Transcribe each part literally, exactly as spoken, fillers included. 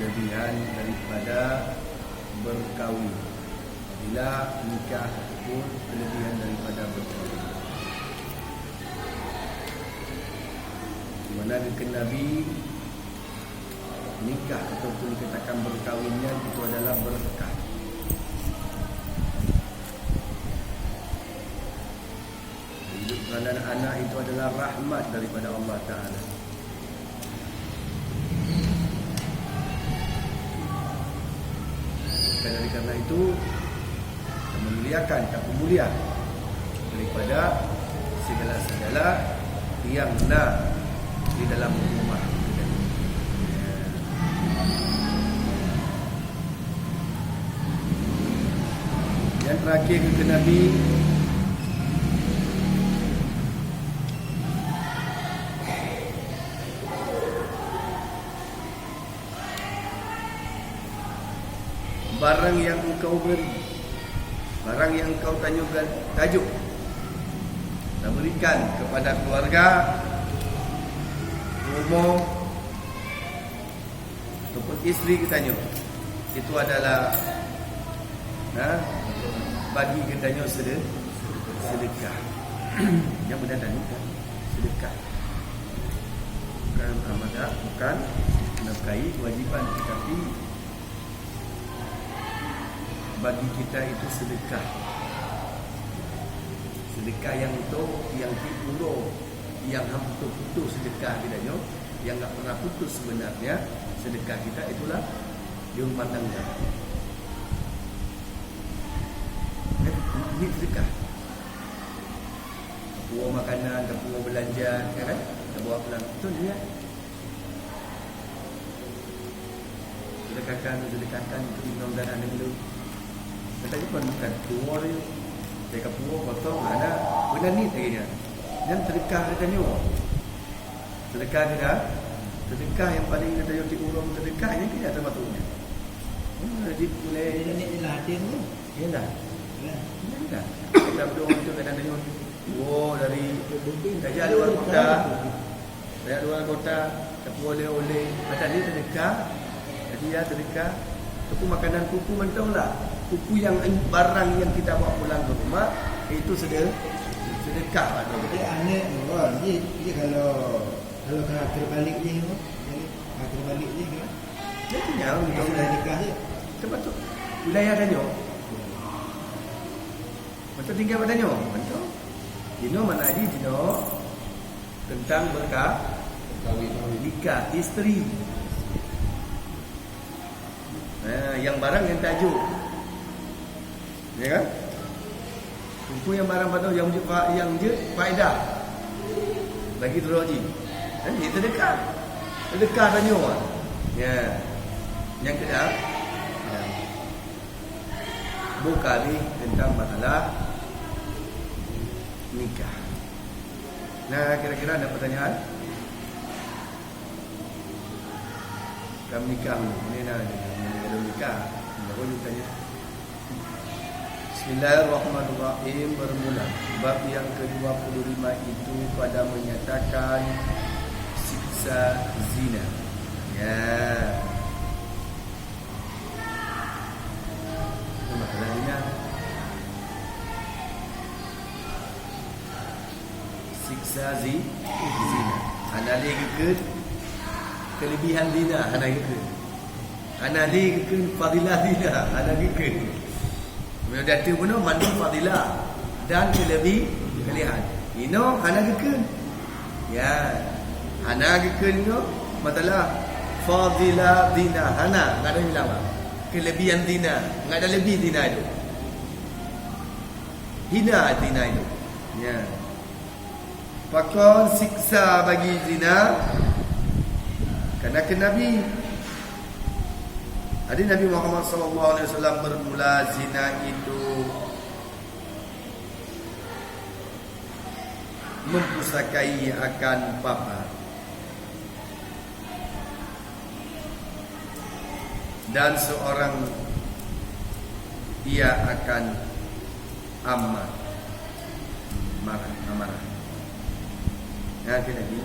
Kelebihan daripada berkawin. Bila nikah ataupun kelebihan daripada berkawin. Di mana geukheun Nabi, nikah ataupun dikatakan berkawin nyan itu adalah berkah. Hidup beranak anak itu adalah rahmat daripada Allah Ta'ala. Maka dari karena itu, kita memuliakan, kita pemulia daripada segala-segala yang na di dalam rumah kita. Yang terakhir kata Nabi, barang yang engkau beri, barang yang engkau tanyoe, tajuk, taberikan kepada keluarga, rumoh, ataupun isteri geutanyoe, itu adalah, ha, bagi geutanyoe sede-, sedekah. Yang benar tadi kan sedekah. Bukan amanah, bukan menafkahi kewajiban, tetapi bagi kita itu sedekah. Sedekah yang tu, yang tiep uroe, yang han putus-putus sedekah kita nyoe, yang enggak pernah putus sebenarnya sedekah kita itulah di rumah tangga. Ini sedekah. Tapuwoe makanan, tapuwoe belanja, ya kan? Tabawa pulang. Itu niat. Sedekahkan, sedekahkan untuk inong dan aneuk lôn. Kata dia pun bukan tuwo dia. Saya ka puwoe potong, ada benda ni lagi dia. Dan sedekah kata nyoe. Sedekah dia dah. Sedekah yang paling kata nyoe di urang sedekah ini tidak termasuknya. Hmm, rajin pulai. Ini ni lah hati tu. Iyalah. Ya. Iyalah. Kita berdoa untuk kadang-kadang, oh, dari kerja luar kota. Dari luar kota, tapi oleh-oleh. Macam ni sedekah. Jadi ya sedekah. Itu pun makanan pupu mantong lah. Pupu yang barang yang kita bawa pulang ke rumah, itu sede-, sedekah lah tu. Jadi aneuk, oh, jadi, jadi kalau, kalau ka terbalik ni, oh, jadi ka terbalik ni, kan? Dia tinggal di Sudah nikah je. Tempat tu. Wilayah Tanjung. Macam tinggal pada nyoe, betul? Jinoe mana aja jinoe tentang berkah, nikah, isteri. Nah, yang barang yang tajuk. Ya kan? Buku yang barang pada yang jeuet fa-, yang jeuet faedah. Bagi teologi. Kan dia sedekah. Sedekah tanyoe. Ya. Yang kedua. Ya. Buka ni tentang masalah nikah. Nah, kira-kira ada pertanyaan? Kam nikah ni, ni nah, ni, ni, ni, ni, nikah. Ni, apa dia tanya? Bismillahirrahmanirrahim. Bermula bab yang kedua puluh lima itu pada menyatakan siksa zina. Ya. Itu masalah zina. Siksa zi-, zina. Hana lé geukheun kelebihan zina, hana geukheun. Hana lé geukheun fadilah zina, hana geukheun. Meunyoe datu bunoe mandum fadilah dan kelebi-, kelebihan. Inoe hana geukheun. Ya. Hana geukheun nyoe masalah fadilah zina. Hana, enggak ada hilang. Kelebihan zina, enggak ada lebih zina itu. Hina zina itu. Ya. Pakon siksa bagi zina? Karena ke Nabi. Hadis Nabi Muhammad sallallahu alaihi wasallam bermula zina itu mempusakai akan papa. Dan seorang ia akan amat marah, amarah. Yang kena ni.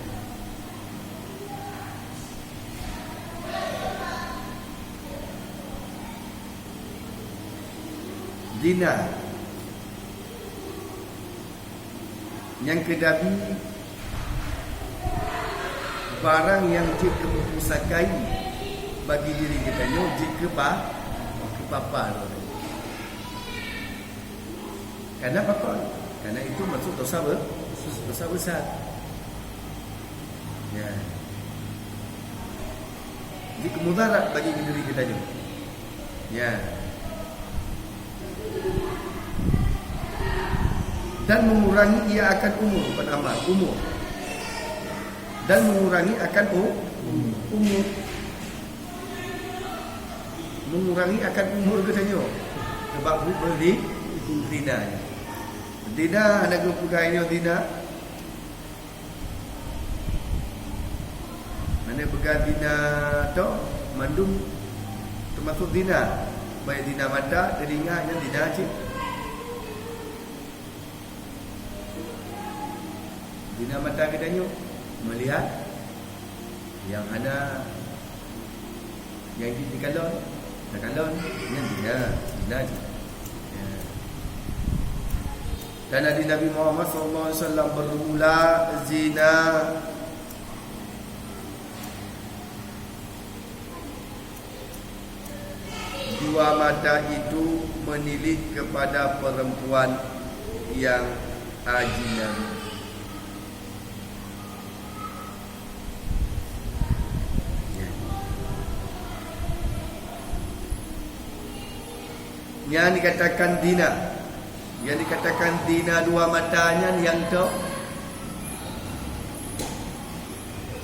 Zina. Nyang keudabi, barang nyang jeuet keu meupusakai bagi diri geutanyoe, jeuet keu pa-, keu papa droe. Karena apa? Karena itu masuk dosa be-, dosa besar. Ya. Jeuet keu mudarat bagi diri geutanyoe. Ya. Dan mengurangi ia akan umur, bukan amal, umur. Dan mengurangi akan u-, umur. Mengurangi akan umur geutanyoe. Sebab hu-, beuri-, zina. Zina, hana geupeugah nyoe zina. Hana peugah zina tu, mandum teumasuk zina. Baik zina mata, teulinga, nyan zina cit. Zina mata geutanyoe, melihat nyang hana, nyang jeuet jikalon, takalon, nyan zina, zina cit. Ya. Dan hadis Nabi Muhammad sallallahu alaihi wasallam bermula zina. Dua mata itu menilik kepada perempuan yang ajinabi. Ya. Nyang dikatakan zina. Nyang dikatakan zina dua mata nyan nyang toh.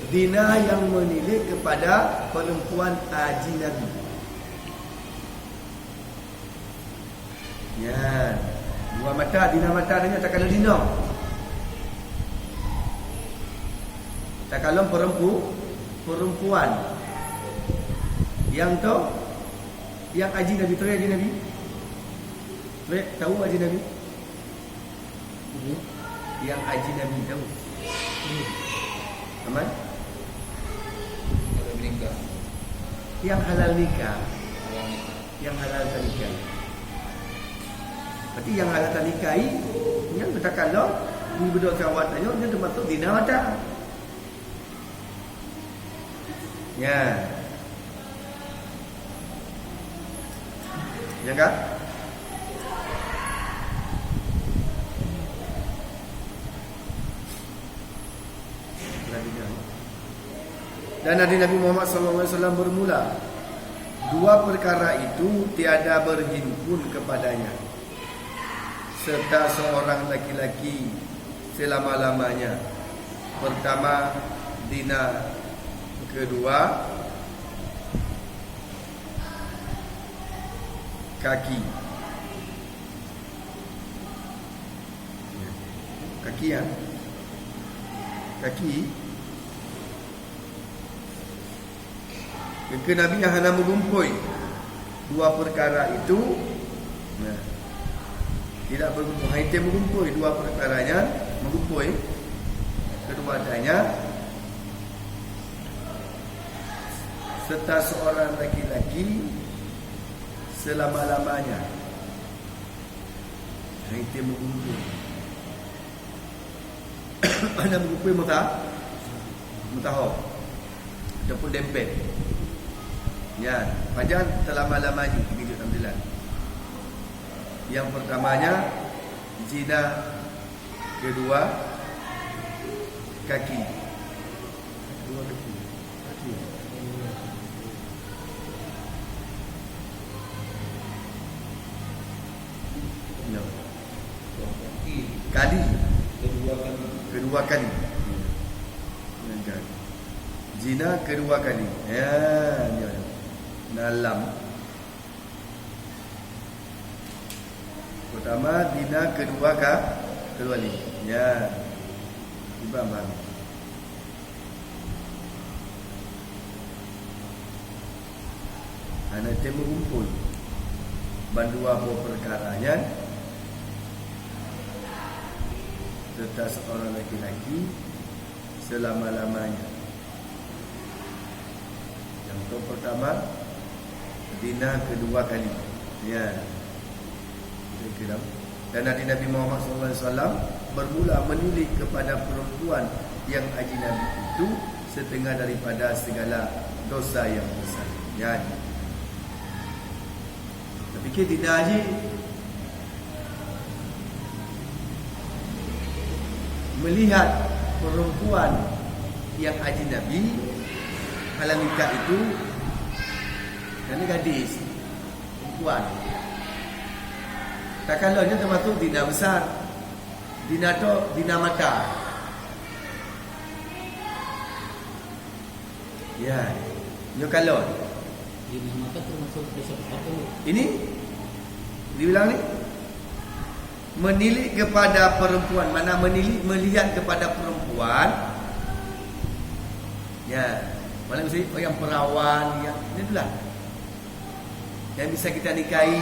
Zina yang menilik kepada perempuan ajinabi. Nyan. Dua mata, zina mata nyan takalon inong. Takalon perempu-, perempuan. Nyang toh, nyang ajinabi, toh nyang ajinabi? Toh, tahu ajinabi? Nyang ajinabi tahu. Aman? Kalau menikah. Nyang halal nikah. Halal nikah. Nyang halal tanikah. Berarti nyang halal tanikahi, nyan beutakalon, di beudôh syahwat tanyoe, nyan teumasuk zina mata. Ya. Ya kan? Dan hadis Nabi Muhammad sallallahu alaihi wasallam bermula, dua perkara itu tiada berhimpun kepadanya serta seorang laki-laki selama-lamanya. Pertama, zina. Kedua, kaki. Kaki, ya. Kaki. Keu Nabi nyang hana meugumpôi dua peukara itu, nah, tidak meugumpôi, hana meugumpôi dua peukara nyan, meugumpôi kedua adanya, serta seorang laki-laki selama-lamanya. Hana meugumpôi. Hana meugumpôi meuta-, meutaho ataupun dempet. Nyan, pajan seulama-lama jih teukeujot tampilan. Nyang peutamanya, zina, keudua, kaki. Dua kaki. Kaki. Ya. Kali. Kedua kali. Kedua kali. Zina kedua kali. Ya, ya. Dalam. Pertama, zina, kedua ka, kedua kali. Ya. Iban baru. Hana teumeung gumpôi bandua boh peukara nyan, serta seorang laki-laki selama-lamanya. Nyang keu pertama, zina kedua kali. Ya. Kiram. Dan hati Nabi Muhammad sallallahu alaihi wasallam bermula menilik kepada perempuan yang ajnabi itu setengah daripada segala dosa yang besar. Nyan. Tapi ke tidak aja melihat perempuan yang ajnabi, halangi ka itu, dan gadis. Perempuan. Takalon nyoe termasuk zina besar. Zina tu, zina mata. Ya. Nyoe kalon. Zina mata termasuk dosa besar tu. Ini? Dibilang ni? Menilik kepada perempuan. Mana menilik, melihat kepada perempuan. Ya. Mana mesti yang perawan, ya. Ini itulah. Yang bisa kita nikahi,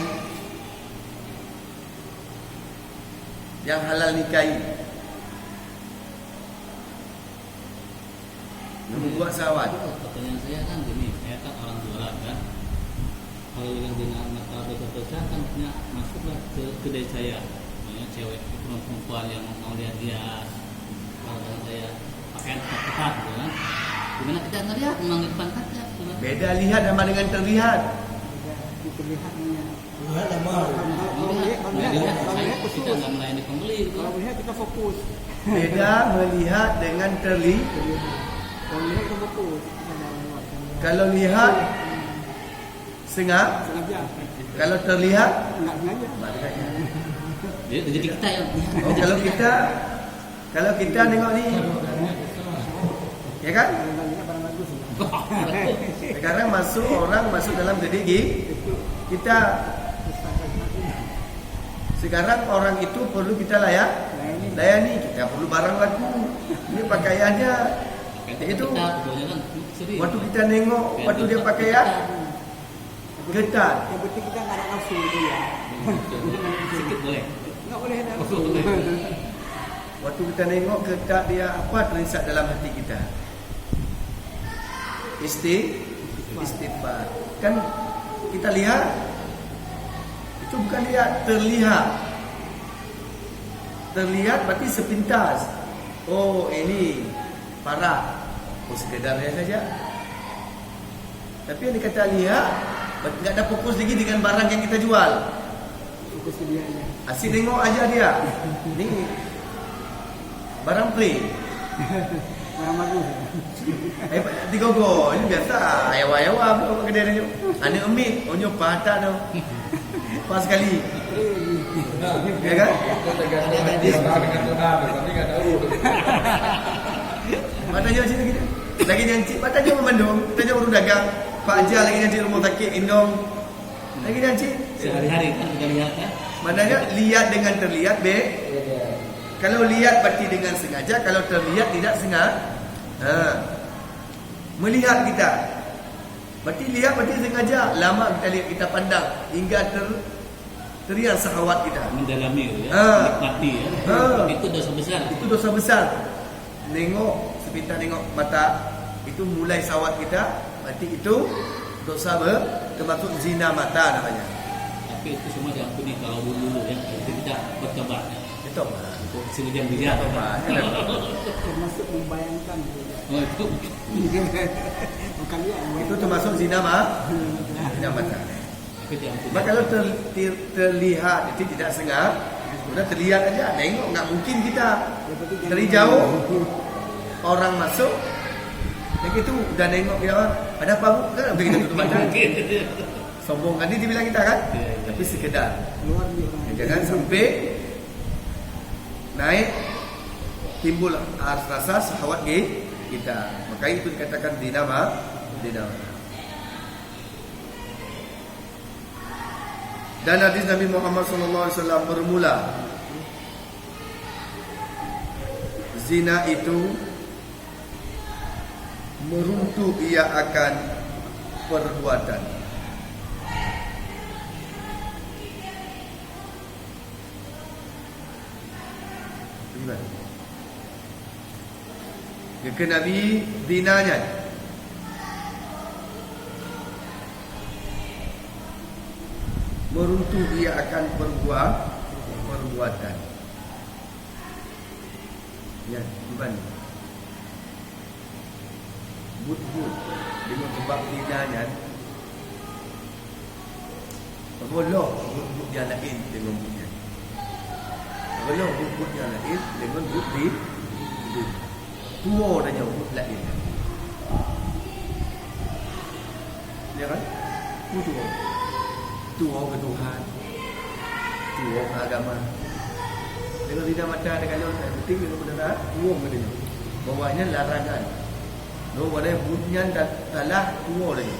yang halal nikahi. Yang membuat syahwat. Pertanyaan saya kan gini, saya kan orang jualan kan. Kalau yang zina mata dosa-dosa kan maksudnya masuklah ke kedai saya. Maksudnya cewek, perempuan yang mau lihat-lihat, kalau saya pakaian ketat gitu kan. Gimana kita ngelihat memang di depan kaca gitu kan. Beda lihat sama dengan terlihat. Beda, itu terlihat namanya. Lihat sama. Kalau, kalau, kalau melihat, kalau melihat, kalau melihat kita khusus. Nggak melayani pembeli gitu. Kalau melihat kita fokus. Beda melihat dengan terli-, kalau melihat kita fokus. Kita dah lewat, kita dah lewat. Kalau lihat, hmm, senga-, sengaja. Kalau terlihat, nggak sengaja. Nggak sengaja. Jadi, jadi kita yang lihat. Oh, kalau kita, kalau kita nengok ni, ya kan? Kalau nggak lihat barang bagus. Sekarang masuk orang masuk dalam gede gi-, kita. Sekarang orang itu perlu kita layan, layani. Kita perlu barang laku. Ini pakaiannya. Itu kita, betul kan? Serius. Waktu kita nengok, waktu dia pakaian, kita, ketat. Yang penting kita nggak ada nafsu itu ya. Sedikit boleh. Nggak boleh ada nafsu. Boleh. Waktu kita nengok ketat dia, apa terisak dalam hati kita? Isti-, istighfar. Kan kita lihat, itu bukan lihat, terlihat. Terlihat berarti sepintas. Oh, ini parah. Oh, sekedarnya saja. Tapi yang dikata lihat, nggak ada fokus lagi dengan barang yang kita jual. Fokus ke dia aja. Asyik tengok aja dia. Ni barang plain. Barang bagus. Eh, digogo. Ini biasa. Ayawa-ayawa apa kedai ni. Aneuk mit. Oh, nyoe patah tu. Pas sekali. Ya kan? Patah nyoe sini kita. Lagi nyan cit, patah nyoe mandum. Kita nyoe ureueng dagang. Pak Haji lagi nyan cit rumah sakit, indong. Lagi nyan cit. Sehari-hari kan kita lihat, kan? Maknanya lihat dengan terlihat, be-, kalau lihat berarti dengan sengaja, kalau terlihat tidak sengaja. Ha. Melihat kita. Berarti lihat, berarti sengaja. Lama kita lihat, kita pandang hingga ter-, teriang syahwat kita. Mendalami tu, ya. Ha. Nikmati, ya. Ha. Itu dosa besar. Itu dosa besar. Nengok, sepintas nengok mata, itu mulai syahwat kita, berarti itu dosa ber-, termasuk zina mata namanya. Tapi itu semua diampuni kalau dulu-dulu, ya. Itu kita bertobat, ya. Bertobat. Untuk sengaja melihat. Bertobat. Termasuk membayangkan. Oh, itu. Bukan lihat, itu termasuk zina ma-, zina mata. Sebab kalau ter-, ter-, terlihat, itu tidak sengaja, sudah terlihat aja, nengok nggak mungkin kita. Dari jauh, orang masuk, yang itu udah nengok dia, "Ada apa, Bu?" Kan sampai kita tutup mata. Sombong kan dia dibilang kita kan? Ya, ya. Tapi sekedar. Jangan sampai naik, timbul rasa syahwat di kita. Maka itu dikatakan zina ma-, zina mata. Dan hadis Nabi Muhammad sallallahu alaihi wasallam bermula, zina itu meruntuh ia akan perbuatan. Gimana? Geukheun Nabi, zina nyan meuruntuh ia akan perbuat, Perbuatan. Ya, iban. Buet-buet deungon sabab zina nyan, reuloh buet-buet nyang laén deungon buet nyan. Reuloh buet-buet nyang laén deungon buet di, di. Tuwoe tanyoe buet laén. Ya kan? Tuwoe. Tuwoe keu Tuhan. Tuwoe keu agama. Deungon lidah mata takalon, tak penting deungon peudara, tuwoe keu tanyoe. Bahwa nyan larangan. Nyoe pada buet nyan ta-, salah, tuwoe tanyoe.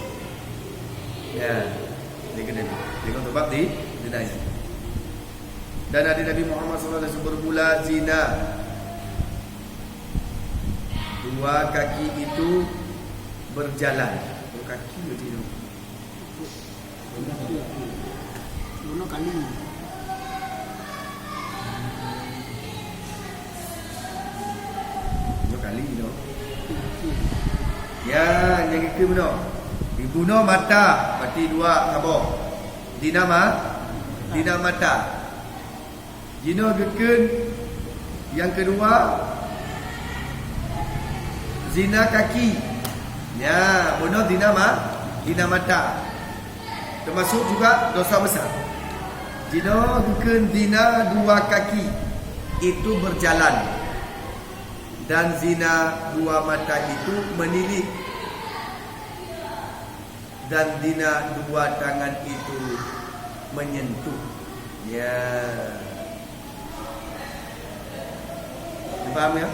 Ya. Deungon, deungon sabab di, di nyan. Dan hadis Nabi Muhammad sallallahu alaihi wasallam bermula zina. Dua kaki itu berjalan. Dua kaki berjalan. Bunoe kali. Bunoe kali tu. Ya, nyang itu bunoe. Dibunoe mata, berarti dua saboh. Zina ma-, zina mata. Jinoe geukheun nyang keudua, zina kaki. Ya, bunoe zina ma-, zina mata. Termasuk juga dosa besar. Jinoe geukheun zina dua kaki itu berjalan. Dan zina dua mata itu menilik. Dan zina dua tangan itu menyentuh. Ya. Paham ya?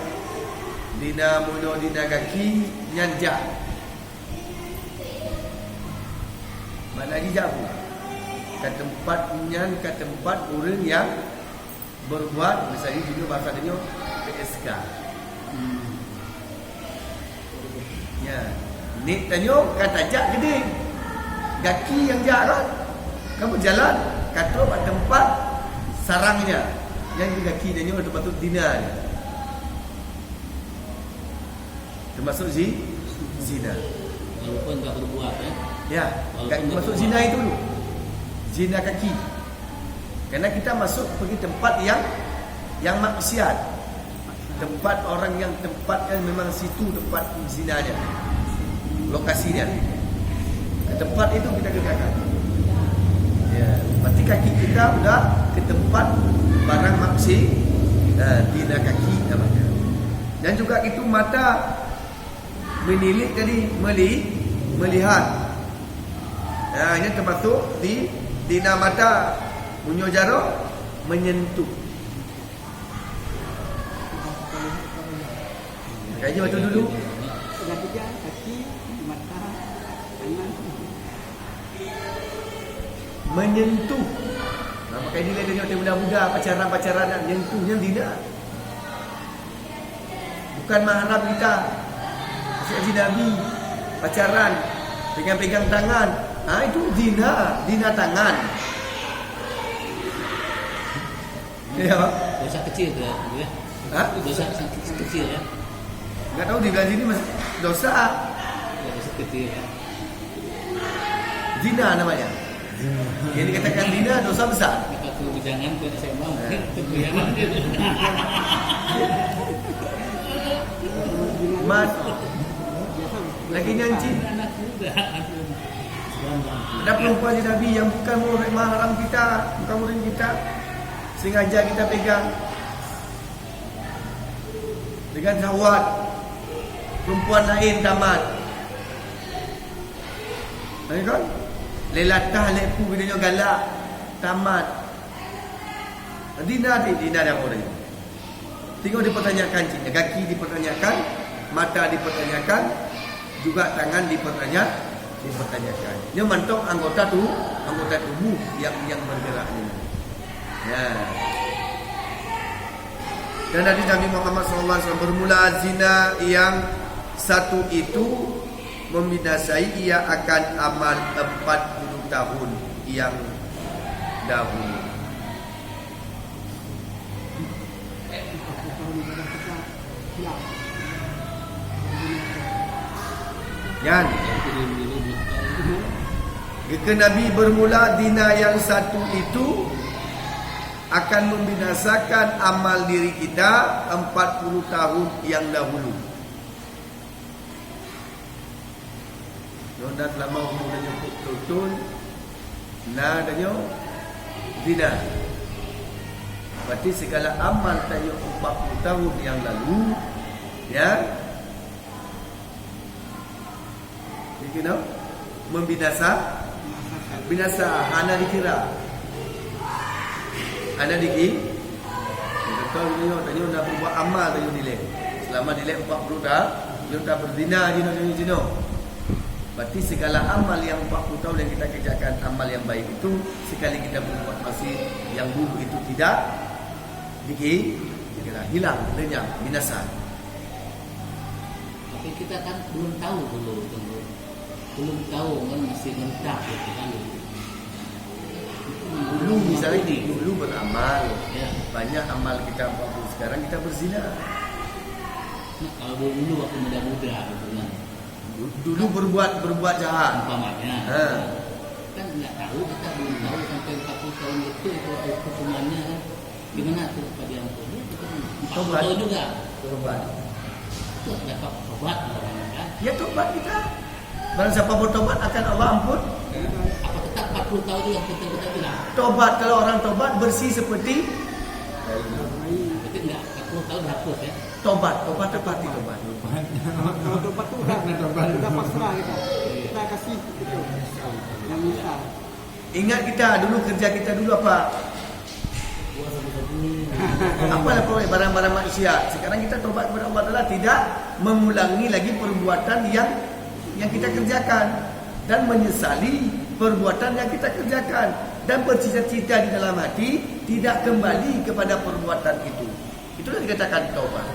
Zina bunoe, zina kaki nyan jak. Mana jijak bu? Ka teumpat nyan, ka teumpat ureuëng nyang berbuat, misalnya jinoe bahasa tanyoe P S K. Hmm. Ya. Nek tanyoe ka tajak keudeh. Gaki nyang jak kan? Ka beujalan, ka trok bak teumpat sarangnya. Nyang di gaki tanyoe teupatut dina. Termasuk zi-, zina. Walaupun tak berbuat, ya. Ya, walaupun tak berbuat. Termasuk zina itu dulu. Zina kaki. Karena kita masuk pergi tempat yang, yang maksiat. Tempat orang yang, tempat yang memang situ tempat zinanya. Lokasinya. Ke tempat itu kita kerjakan. Ya, berarti kaki kita udah ke tempat barang maksi-, eh, zina kaki namanya. Dan juga itu mata menilik tadi, meli-, melihat. Nah, ini termasuk di, zina mata, meunyoe jaroe menyentuh. Kaji waktu dulu. Kaki, mata, tangan. Menyentuh. Nah, pakai nilai dengan budak-budak, pacaran-pacaran, nak nyentuh, nyan zina. Bukan mahram kita. Masih ajnabi, pacaran, pegang-pegang tangan. Ha, itu zina, zina tangan. Ya. Dosa kecil tu, ya, Abu, ya? Ha? Dosa kecil, ya? Enggak tahu, di sini masih dosa. Ya, dosa kecil, ya. Zina namanya. Zina. Yang dikatakan zina dosa besar. Kita tu jangan tu saya mau. Ya. Itu jangan. Mas, lagi nyanyi. Anak muda. Ada perempuan di Nabi yang bukan murid mahram kita, bukan murid kita, sengaja kita pegang dengan syahwat perempuan lain tamat. Hai kan? Lé latah, lé pu, geutanyoe galak, tamat. Zina, zina dah orang. Tengok dipertanyakan cit, kaki dipertanyakan, mata dipertanyakan, juga tangan dipertanya-, dipertanyakan. Nyoe mantong anggota tu, anggota tubuh yang, yang bergerak ni. Ya. Dan hadis Nabi Muhammad sallallahu alaihi wasallam, bermula zina yang satu itu membinasai ia akan amal empat puluh tahun yang dahulu. Nyan. Geukheun Nabi, bermula zina yang satu itu akan membinasakan amal diri kita empat puluh tahun yang dahulu. Nyoe na seulama umu tanyoe peuet ploh thon, na tanyoe zina. Berarti segala amal tanyoe empat puluh tahun yang lalu, ya, dikira membinasa, binasa, hana dikira. Hana diki-, contoh, tanyoe, tanyoe na peubuet amal tanyoe dilèe. Selama dilèe empat puluh tahun, tanyoe beuzina jinoe, jinoe, jinoe. Berarti segala amal yang empat puluh tahun yang kita kerjakan, amal yang baik itu, sekali kita berbuat maksiat yang dulu itu tidak diki-, dikira, hilang, lenyap, binasa. Tapi kita kan belum tahu dulu, Teungku. Belum tahu kan, masih mentah gitu kan. Dulu misalnya di, dulu beramal, ya, banyak amal kita empat puluh, sekarang kita berzina. Nah, kalau dulu waktu muda-muda gitu kan. Du-, dulu berbuat, berbuat jahat. Umpamanya. Ha. Kan nggak tahu, kita belum tahu sampai empat puluh tahun itu, itu hukumannya kan. Gimana tuh, Pak, diampun? Itu kan empat puluh tahun juga. Tobat. Itu dapat tobat, kan? Ya, tobat kita. Barang siapa bertobat akan Allah ampun. Apa tetap empat puluh tahun juga kita, kita bilang? Tobat, kalau orang tobat bersih seperti. Berarti enggak, empat puluh tahun hapus ya? Tobat, tobat apa arti tobat? Kalau tobat tuh udah, udah pasrah kita. Kita kasih gitu. Yang bisa. Ingat kita dulu, kerja kita dulu apa? Apa lah, barang-barang maksiat. Sekarang kita tobat kepada Allah Taala, tidak mengulangi lagi perbuatan yang, yang kita kerjakan dan menyesali perbuatan yang kita kerjakan dan bercita-cita di dalam hati tidak kembali kepada perbuatan itu. Itulah dikatakan tobat.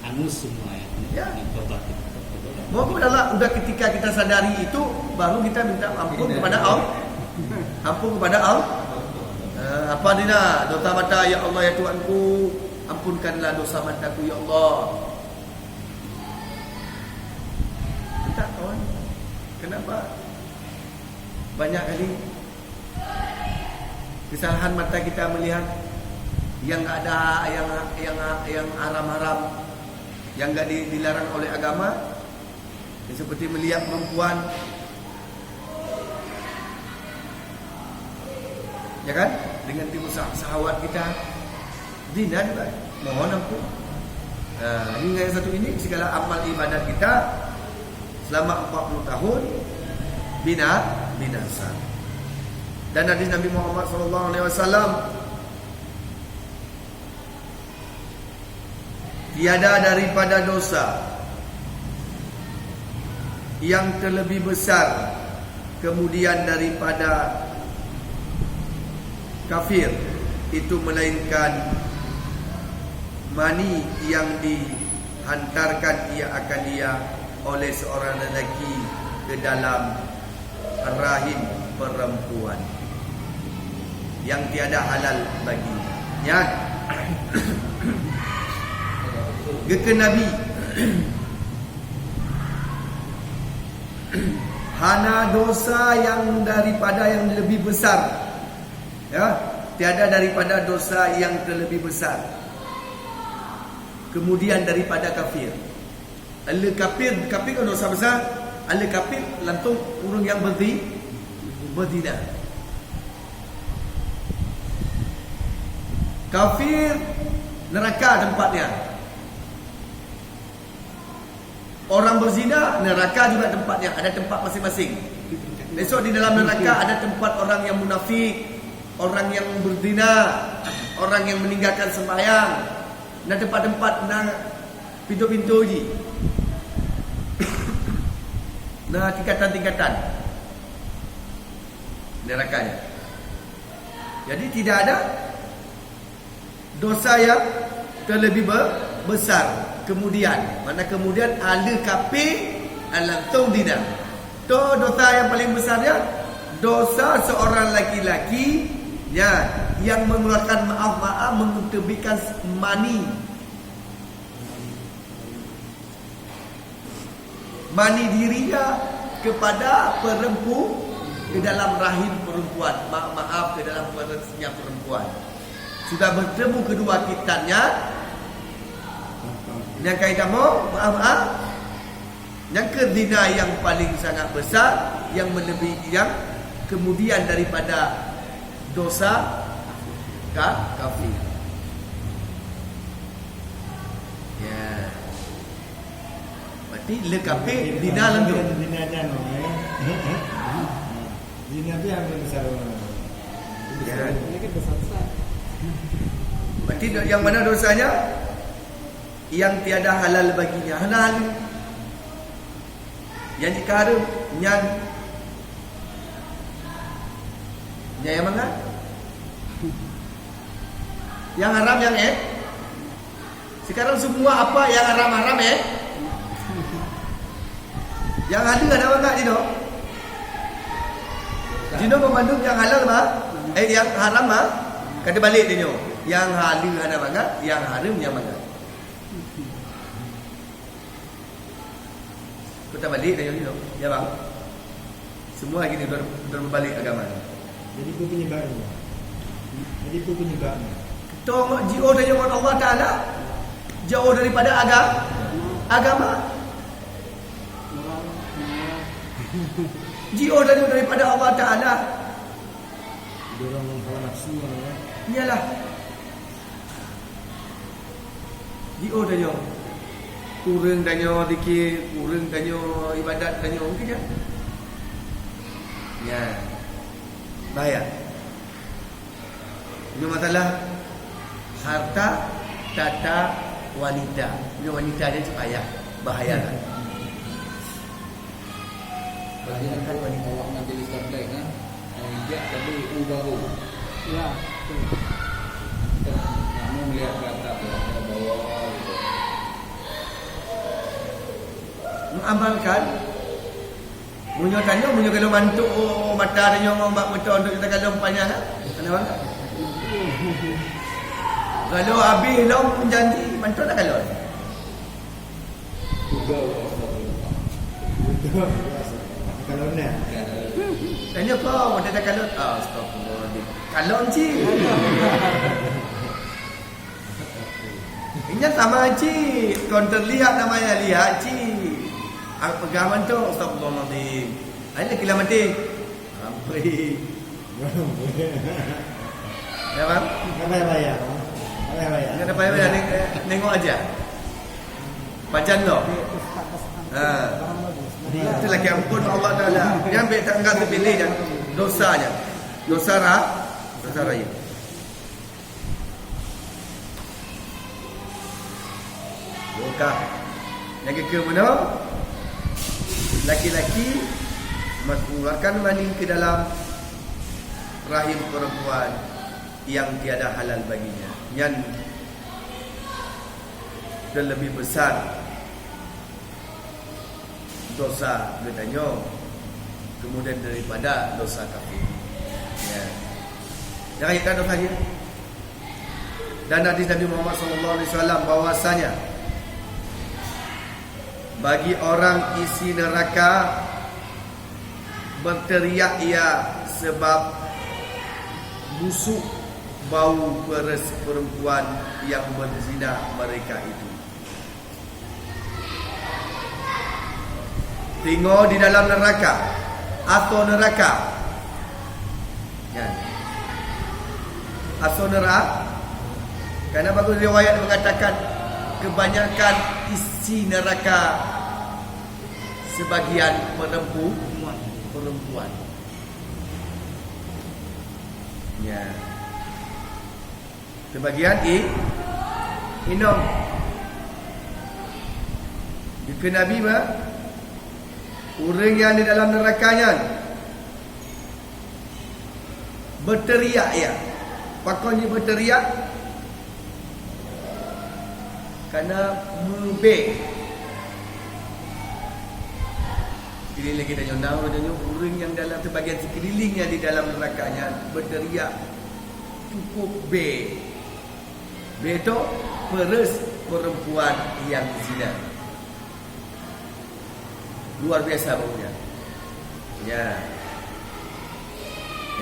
Hangus semua ya. Ya. Dengan tobat. Mau kepada Allah, udah ketika kita sadari itu, baru kita minta ampun kepada Allah. Ampun kepada Allah. Eh, apa ni nak? Dosa mata, ya Allah, ya Tuhanku, ampunkanlah dosa mataku, ya Allah. Minta kawan. Kenapa? Banyak kali kesalahan mata kita melihat yang ada, yang, yang, yang haram-haram, yang enggak di-, dilarang oleh agama, seperti melihat perempuan, ya kan, dengan timbul sah-, syahwat kita. Zina juga. Mohon ampun. Nah, ini yang satu ini, segala amal ibadat kita selama empat puluh tahun bina-, binasa. Dan hadis Nabi Muhammad sallallahu alaihi wasallam, tiada daripada dosa yang terlebih besar kemudian daripada kafir itu, melainkan mani yang dihantarkan ia akan dia oleh seorang lelaki ke dalam rahim perempuan yang tiada halal baginya. Nyan. Geukheun Nabi, hana dosa yang daripada yang lebih besar. Ya, tiada daripada dosa yang terlebih besar kemudian daripada kafir. Ahli kafir, kafir kan dosa besar. Ahli kafir langsung ureuëng yang berzi-, berzina. Kafir neraka tempatnya. Orang berzina, neraka juga tempatnya, ada tempat masing-masing. Besok di dalam neraka ada tempat orang yang munafik, orang yang berzina, orang yang meninggalkan sembahyang. Na tempat-tempat, na pintu-pintu ji. Na tingkatan-tingkatan nerakanya. Jadi tidak ada dosa yang terlebih be-, besar. Kemudian, mana kemudian ahli kafir langsung zina. Tu dosa yang paling besar ya. Dosa seorang laki-laki ya, yang mengeluarkan, maaf-maaf, mengeterbitkan mani. Mani dirinya kepada perempu-, Ke dalam rahim perempuan, ma-, maaf, ke dalam perutnya perempuan. Sudah bertemu kedua kitannya, nyang ka itamong, maaf-maaf, nyang keu zina yang paling sangat besar, yang melebihi, yang kemudian daripada dosa ka-, kafir. Ya. Berarti le kafir zina langsung. Zina nyan, eh. Zina tu yang paling besar. Ya. Ini kan besar-besar. Berarti yang mana dosanya? Yang tiada halal baginya. Hana halal. Yang jika haram, nyan, nyan yang mangat. Yang haram, yang eh. Sekarang semua apa yang haram-haram, eh? Yang halal ada mangat, you know? You know, memandung yang halal mah, eh, yang haram mah, kata balik dia nyoe. Yang halal ada mangat, yang haram yang mangat. Kota balik dah jadi tu. Ya, bang. Semua lagi ni ber-, berbalik agama ni. Jadi, apa penyebabnya? Jadi, apa penyebabnya? Kita jiôh dari Allah Taala, jauh daripada aga-, agama. Jiôh dari, daripada Allah Taala. Dorong hawa nafsu, ya. Iyalah. Jiôh tanyoe. Kureueng tanyoe zikir, kureueng tanyoe ibadat tanyoe, mungkin ya. Ya. Bahaya. Ini masalah harta tata wanita. Ini wanita dia tu payah, bahaya lah. Bayangkan wanita awak majelis tabligh, kan? Yang hijab tapi u baru. Ya, betul. Nak mau melihat ke atas, ke bawah gitu. Mengamalkan, meunyoe tanyoe, meunyoe kalau mantuk, oh, mata tanyoe ngon bak meuto untuk kita kalau panjang, kan? Ada bang? Kalau habis lom janji, mantuk tak kalau? Kalau nak. Tanya kau, dia dah kalau. Ah, astagfirullahaladzim. Kalau cik. Ini sama cik. Kau terlihat namanya lihat cik. Ang pegangan tu, astagfirullahaladzim. Hanya kila mati. Ampri. Ya, bang? Tak payah bayar, bang. Tak payah bayar. Nggak ada payah bayar, neng-, nengok aja. Pajan lo. Ha. Itu lagi ampun Allah Taala. Yang baik tak enggak terpilih dan dosanya. Dosa ra-, dosa raya. Buka. Lagi ke mana? Laki-laki mengeluarkan mani ke dalam rahim perempuan yang tiada halal baginya. Nyan dan lebih besar dosa geutanyoe kemudian daripada dosa kafir. Ya. Jangan ingat dosa dia. Dan hadis Nabi Muhammad sallallahu alaihi wasallam bahwasanya bagi orang isi neraka berteriak ia sebab busuk bau peureusa perempuan yang berzina mereka itu. Teungoh di dalam neuraka, asoe neuraka. Nyan. Asoe neura-, karena bagus riwayat mengatakan kebanyakan isi neraka sebagian perempu-, perempuan. Ya. Sebagian i-, inong. Dikeu Nabi mah, ureuëng nyang di dalam neuraka nyan beuteuriak, ya. Pakon jih beuteuriak? Karena meubée. Jadi lagi tanyoe na, tanyoe ureuëng nyang dalam teubagian sikeulilingnya di dalam neuraka nyan beuteuriak cukup bée. Bée tu peureusa perempuan nyang zina. Luar biasa baunya. Ya.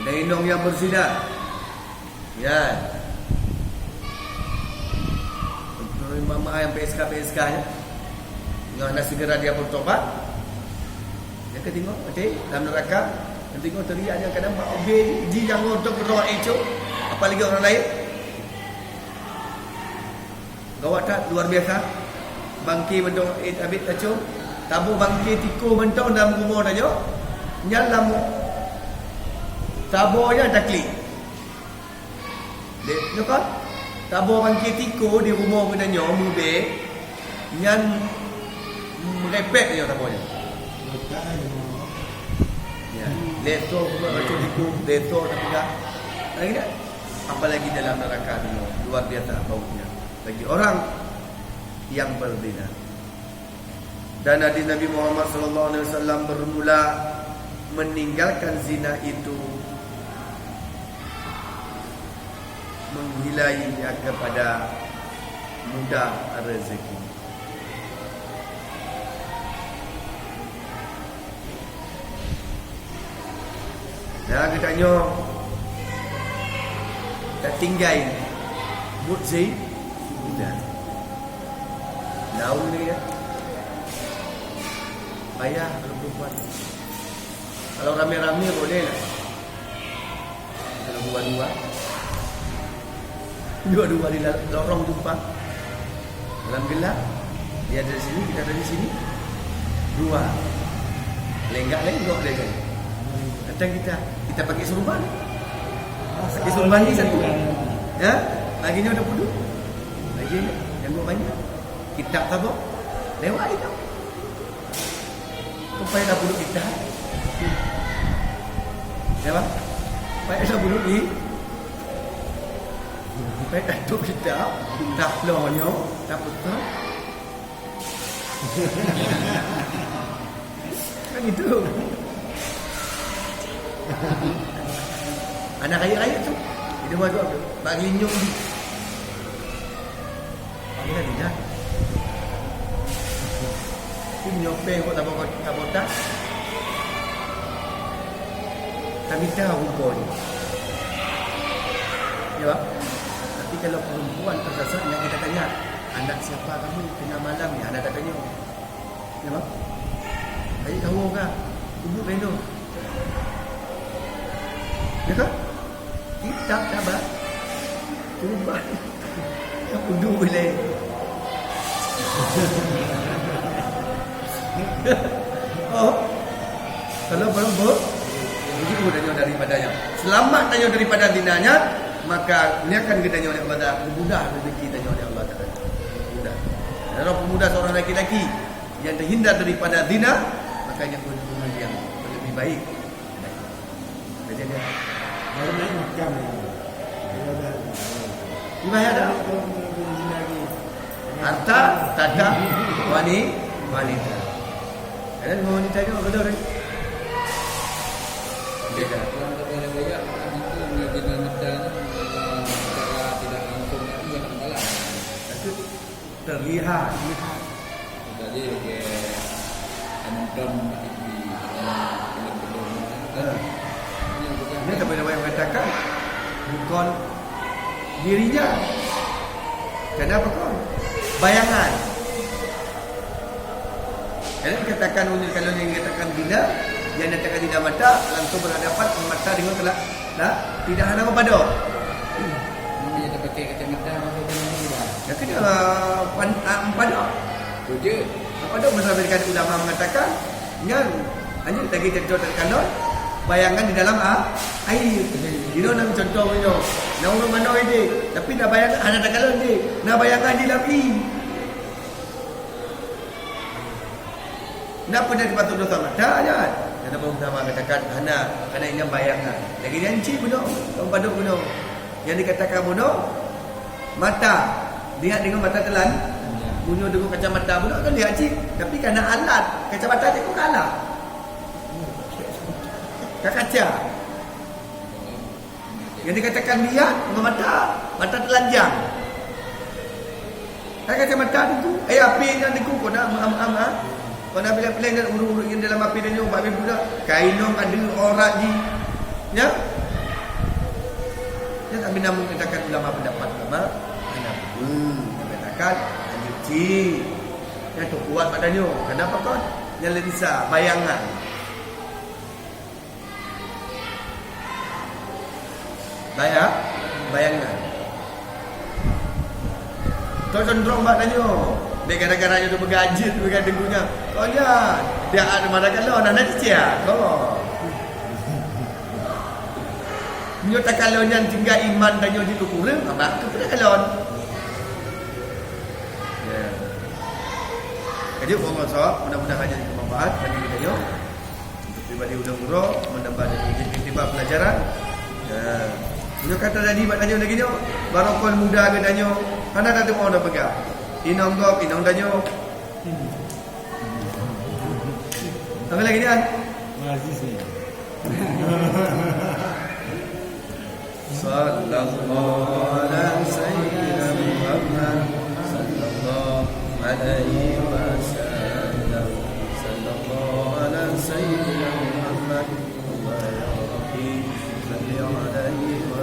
Inong-inong nyang beuzina. Ya. Mama nyang P S K, P S K nyan. Nyang hana segera dia bertobat. Nyang keutinggai, maté dalam neraka. Keutinggai teriak nyang kadang bak obé ji nyang ngon tok roh eco. Apalagi orang lain. Gawat that, luar biasa. Bangke mantong, eh, abit tacong. Taboh bangke tiko mantong dalam rumoh tanyoe. Nyan lam taboh nyan taklik. Dek, nyoe kan? Taboh bangke tiko di rumoh geutanyoe, meubé. Nyan merepek nyoe taboh nyan. Ya. Leto, leto tiko, leto tapi dah. Lagi dah. Apalagi dalam neraka dunia, luar biasa baunya bagi orang yang berzina. Dan hadis Nabi Muhammad sallallahu alaihi wasallam bermula meninggalkan zina itu menghilainya kepada mudah rezeki. Nah, geutanyoe tatinggai buet zi-, zina. Laun ni ya. Payah kalau perempuan. Kalau ramé-ramé boleh lah. Kalau dua-dua, dua-dua di la-, lorong tumpang. Dalam gelap, dia dari sini, kita dari sini. Dua. Lenggak-lenggok dia kan. Kadang kita, kita pakai serban. Pakai serban ni satu. Ya, lagi nyoe ada puduk. Lagi nyoe, lenggok banyak. Kitab tabok. Lewat itu. Supaya dah puluh kita. Ya, bang? Supaya dah puluh ni. Supaya dah tu kita. Dah peluh nyo. Dah betul. Kan itu. Anak rakyat-rakyat tu. Dia buat tu. Bagi nyum. Panggilan lidah. Tapi meunyoe péng kok tabok-, tabotak, tamita rupa nyoe. Ya, Bang? Tapi kalau perempuan tersasar, nak kita tanya, "Anak siapa kamu tengah malam ni?" Anak tak tanya. Ya, Bang? Ayo tahu kah? Ibu reno. Ya kan? Kitab sabar. Ubah. Udu boleh. Oh. Kalau belum ber-, begitu geutanyoe daripadanya. Selamat tanyoe daripada zinanya, maka niakan geutanyoe oleh Allah Taala, mudah rezeki tanyoe oleh Allah Taala. Mudah. Dan Allah pemudah seorang laki-laki yang terhindar daripada zina, maka nyan pun yang lebih baik. Jadi dia baru naik makam ni. Dia dah, ibadah dah. Harta, takhta, wani-, wanita. Ada dua wanita juga betul ni. Beda. Dalam kata yang banyak, itu menjadi mata ni, eh, secara tidak langsung lagi yang dalam. Tapi terlihat. Jadi, okey, penonton T V, filem-filem, kan? Ha. Ini bukan. Ini sampai ada yang mengatakan, bukan dirinya. Kenapa kau? Bayangan. Jadi dikatakan, kalau yang dikatakan zina, yang dikatakan zina mata, langsung berhadapan mata dengan telah Nah, tidak hana meupadok. Mana yang terpakai kacamata, apa pun tidak. Yang kena, ah, pan-, ah, meupadok. Betul. Meupadok, meusampaikan ulama mengatakan, nyan, hanya lagi contoh terkalon, bayangan di dalam, ah, air. Di dalam contoh nyoe. Nah, ureueng manoe ide, tapi nak bayangan hana terkalon ide. Nah, bayangan di dalam air. Napa nyang dipatut dosa mata nyan? Nyang Nabi Muhammad katakan, hana, karena ini bayangan. Lagi nyan cit bunoe, orang padok bunoe. Yang dikatakan bunoe, mata. Lihat dengan mata telan. Bunoe dengan kacamata bunoe kan lihat cit. Tapi karena alat, kacamata cit pun kalah. Ka kaca. Yang dikatakan lihat dengan mata, mata telanjang. Hai kacamata Teungku, eh, api nyan Teungku, kau nak maaf-maaf, ha? Kau nak pilih-pilih dan urut-urut yang dalam api dan nyoe, bak mimpi dah. Kainong ada orang di, ya? Bila mengatakan ulama pendapat ulama, hana betul. Mengatakan, lanjut cit. Nyang tu kuat pada nyoe. Kenapa kon? Nyang lebih bisa, bayangan. Baya-, bayangan. Kau cenderung bak tanyoe. Bèk gara-gara nyoe tu peugah jeuet, peugah deungon nyan. Kau nyan, dia ada mana kalau, nah, nanti cia. Kau. Nyoe takalon nyan tinggai iman tanyoe jeuet keu kureueng, abah keu peue takalon. Ya. Jadi, Allah sawab, mudah-mudahan jadi bermanfaat bagi kita nyoe. Untuk pribadi ulôn guru, menambah dari ijtihad pelajaran. Ya. Nyoe kata tadi bak tanyoe lagi nyoe, barokon muda geutanyoe, hana tatu'oh dah peugah. Inong gob, inong tanyoe. Apa lagi, Dian? Aziz ni. Sallallahu ala sayyidina Muhammad. Sallallahu alaihi wasallam. Sallallahu ala sayyidina Muhammad. Allah ya Rabbi, salli alaihi wa